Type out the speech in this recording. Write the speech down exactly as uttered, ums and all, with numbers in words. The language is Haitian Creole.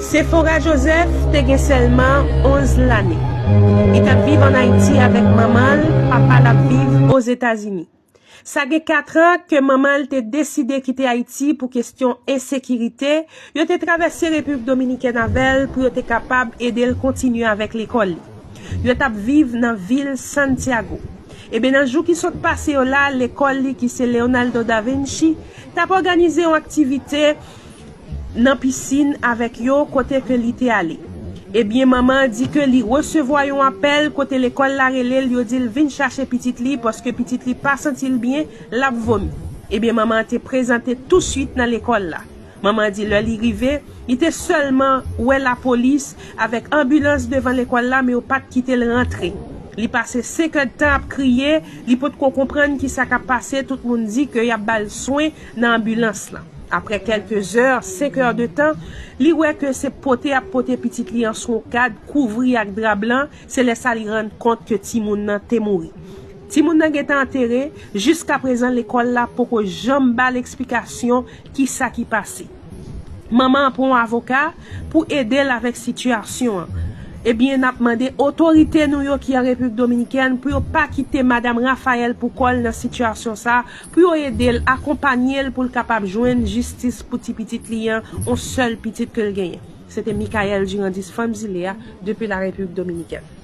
Sephora Joseph te gen sèlman onz lane. Li t ap viv ann Ayiti avèk manman l, papa l ap viv Ozetazini. Sa gen kat an ke manman l te deside kite Ayiti pou kesyon ensekirite, yo te travèse Repiblik Dominikèn avè l pou yo te kapab ede l kontinye avèk lekòl li. Yo t ap viv nan vil Santiago. Ebyen, nan jou ki sot pase yo la, lekòl li ki se Leonardo da Vinci t ap òganize yon aktivite nan pisin avèk yo kote ke li te ale. Ebyen, manman an di ke li resevwa yon apèl kote lekòl la rele l, yo di l vin chache pitit li paske pitit li pa santi l byen, l ap vomi. Ebyen, manman an te prezante touswit nan lekòl la. Manman an di lè li rive, li te sèlman wè lapolis avèk anbilans devan lekòl la, men yo pa t kite l rantre. Li pase senk èdtan ap kriye, li potko konprann ki sa k ap pase, tout moun di ke y ap ba l swen nan anbilans lan. Apre kèlke zè, senk è de tan, li wè ke se pote y ap pote pitit li an sou yon kad, kouvri ak dra blan, se lè sa li rann kont ke timoun nan te mouri. Timoun nan gentan antere, jiskaprezan lekòl la poko janm ba l eksplikasyon ki sa ki pase. Manman an pran yon avoka pou ede l avèk sitiyasyon an. Ebyen, n ap mande otorite nou yo ki an Repiblik Dominikèn pou yo pa kite madanm Raphaël pou kò l nan sitiyasyon sa a, pou yo ede l, akonpanye l pou l kapab jwenn jistis pou ti pitit li an, yon sèl pitit ke l genyen. Se te Michael Durandis, Fanm Zile a, depi la Repiblik Dominikèn.